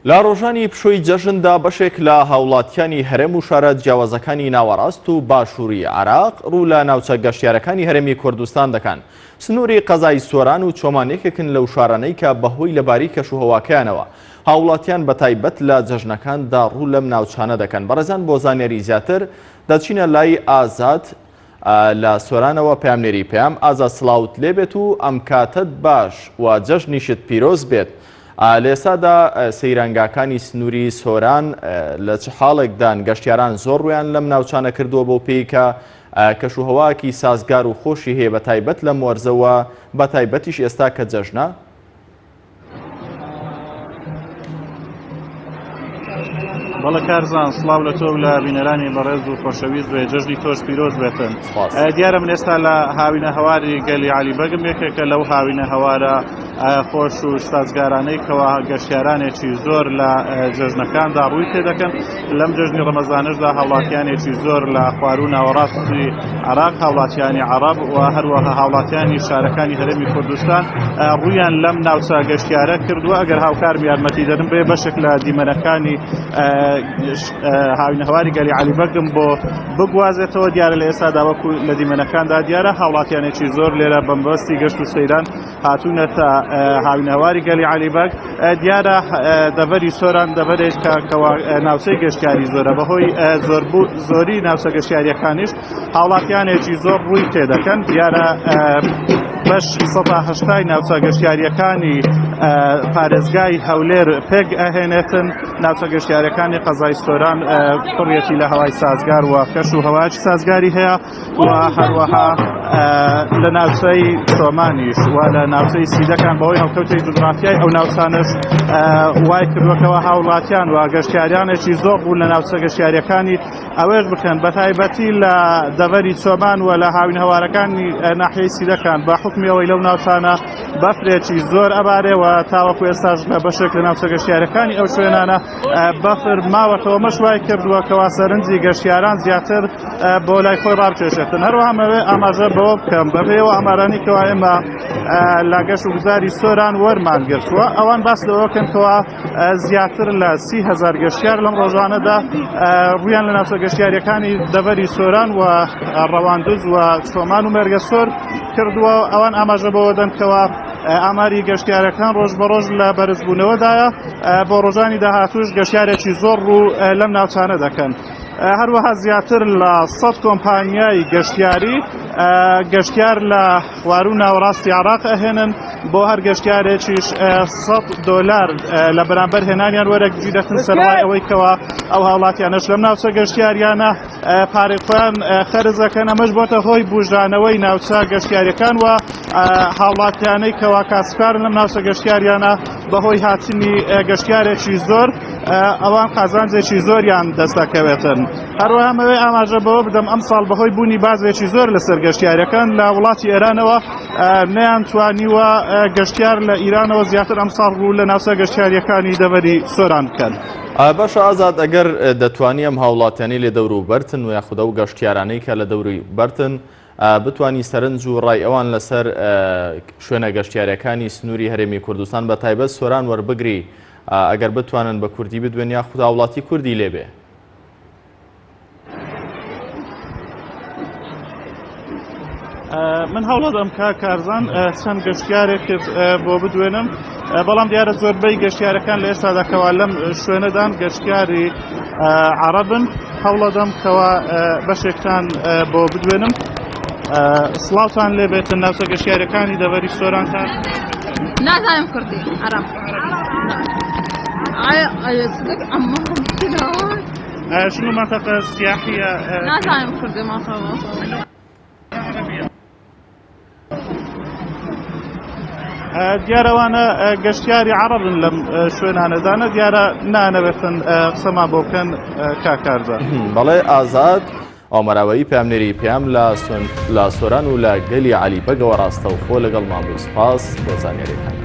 لە ڕۆژانی پشووی جەژندا بەشێک لە هاوڵاتیانی هەرێم و شارە جیاوازەکانی ناوەڕاست و باشووری عێراق ڕوو لە ناوچە گەشتیارەکانی هەرێمی کوردستان دەکەن. سنووری قەزای سۆران و چۆمان یەکێکن لەو شارانەی کە بەهۆی لەباری کەشوهەواکەیانەوە هاوڵاتیان بەتایبەت لە جەژنەکاندا ڕوو لەم ناوچانە دەکەن. بەڕێزان بۆ زانیاری زیاتر دەچینە لای ئازاد لە سۆرانەوە پەیامنێری پەیام ئازاد سڵاوت لێبێت و ئەم کاتەت باش و جەژنیشت پیرۆز بێت. لە ئێستادا سەیرانگاکانی سنووری سۆران لە چ حاڵێکدان گەشتیاران زۆر ڕوویان لەم ناوچانە کردووە بەو پێی کە کەشوهەواکی سازگار و خۆشی هەیە بە تایبەت لەم وەرزەوە بە تایبەتیش ئێستا کە جەژنە؟ بەڵێ کارزان سڵاو لە تۆ و لە بینەرانی بەڕێز و خۆشەویست بێ جەژنی تۆش پیرۆز بێتن دیارە من ئێستا لە هاوینە هەواری گەلی علی بەگم یەکێکە لەو هاوینە هەوارە خۆش و سازگارانەی کەوا گەشتیارانێکی زۆر لە جەژنەکاندا ڕووی تێدەکەن لەم جەژنی ڕەمەزانشدا هاوڵاتیانێکی زۆر لە خواروو ناوەڕاستی عراق هاوڵاتیانی عرب و هەروەها هاوڵاتیانی شارەکانی هەرێمی کوردستان ڕوویان لەم ناوچە گەشتیارە کردووە ئەگەر هاوکارم یارمەتی دەرم بێ بەشێک لە دیمەنەکانی هاوینەهواری گەلی علی بەگم بۆ بگوازێتەوە دیارە لە ئێستادا وەکو لە دیمەنەکاندا دیارە هاوڵاتیانێکی زۆر لێرە بەمبەستی گەشت و سەیران هاتوونەتە هاوینەواری گەلی علی بەگ دیارە دەڤەری سۆران دەڤەرێک کە کەوا ناوچەی گەشتیاری زۆرە بەهۆی زۆری ناوچە گەشتیاریەکانیش هاوڵاتیانێکی زۆر ڕووی تێدەکەن دیارە بەش 180 ناوچە گەشتیاریەکانی پارێزگای هەولێر پێک ئەهێنێتن ناوچە گەشتیارەکانی قەزای سۆران پڕیەتی لە هەوای سازگار و کەش و هەواش سازگاری هەیە و هەروەها لە ناوچەی چۆمانیش و لە ناوچەی سیدەکان بەهۆی هەڵکەوتەی جوگرافیای ئەو ناوچانەش وای کردوەکەوە هاوڵاتیان و گەشتیاریانێکی زۆر بوو لە ناوچە گەشتیاریەکانی ئەوێش بکەن بە تایبەتی لە دەڤەری چۆمان و لە هاوین هەوارەکانی ناحیەی سیدەکان بە حکمی ئەوەی لەو ناوچانە بەفرێکی زۆر ئەبارێ و تاوەکو ئێستاش لە بەشێک لە ناوچە گەشتیارەکانی ئەو شوێنانە بەفر ماوەتەوە مەش وای کردووە کەوا سەرنجی گەشتیاران زیاتر بۆ لای خۆی ڕابکێشێتن هەروەها مەوێ ئاماژە بەوە بکەم بەپێی ئامارانی کەوا ئێمە لە گەشت و گوزاری سۆران وەرمان گرتووە ئەوان باس لەوەکەن کەوا زیاتر لە 30هزار گەشتیار لەم ڕۆژانەدا ڕویان لە ناوچە گەشتیاریەکانی دەڤەری سۆران و ڕەواندوز و چۆمان و مێرگەسۆر کردووە ئەوان ئاماژە بەوە دەن کەوا ئاماری گەشتیارەکان ڕۆژ بە ڕۆژ لە بەرزبوونەوەدایە بۆ ڕۆژانی داهاتوش گەشتیارێکی زۆر ڕوو لەم ناوچانە دەکەن. هەروەها زیاتر لە 100 کۆمپانیای گەشتیاری گەشتیار لە خوارو ناوەڕاستی عراق ئەهێنن بۆ هەر گەشتیارێکیش 100 دلار لە بەرامبەر هێنانیان وەرەگیرەتن سەرڕای ئەوەی کەوا ئەو هاوڵاتیانەش لەم ناوچە گەشتیاریانە پارەی خۆیان خەرج دەکەن ئەمەش بۆتە هۆی بوژانەوەی ناوچە گەشتیاریەکان و هاوڵاتیانەی کەوا کاسبکارن لەم ناوچە گەشتیاریانە بەهۆی هاتنی گەشتیارێکی زۆر ئەوان قازانجێکی زۆریان دەست دەکەوێتن هەروەها مەوێ ئاماژە بەوە بدەم ئەم ساڵ بەهۆی بوونی بازێکی زۆر لەسەر گەشتیارەکان لە وڵاتی ئێرانەوە نەیان توانیوە گەشتیار لە ئیرانەوە زیاتر ئەم ساڵ ڕوو لە ناوچە گەشتیاریەکانی دەڤەری سۆران بکەن. باشە ئازاد ئەگەر دەتوانی ئەم هاوڵاتیانەی لە دەور و بەرتن و یاخود ئەو گەشتیارانەی کە لە دەوری بەرتن بتانی سەرنج و ڕای ئەوان لەسەر شوێنە گەشتیارەکانی سنووری هەرێمی کوردستان بە تایبەت سۆران وەربگری ئەگەر بتوانن بە کوردی بدوێن یاخود هاوڵاتی کوردی لێبێ. من هەوڵەدەم کا کارزان چەند گەشتیارێکت بۆ بدوێنم بەڵام دیارە زۆربەی گەشتیارەکان لە ئێستادا کەوا لەم شوێنەدان گەشتیاری عربن هەوڵەدەم کەوا بەشێکتان بۆ بدوێنم سڵاوتان لێبێتن ناوچە گەشتیارەکانی دەڤەری سۆرانتان نازانم کوردی عرب شنو منطقة سياحية نازانم کوردی ما دیارەوانە گەشتیاری عەڕەبن لەم شوێنانەدانە دیارە نانەوێتن قسەمان بۆ بکەن کاکارزە بەڵێ ئازاد ئۆمەراوەیی پامنێری پێیام لە سۆران و لە گەلی عەلی بەگەوە ڕاستەوخۆ لەگەڵمان بوو سپاس بۆ زانیاریەکانت.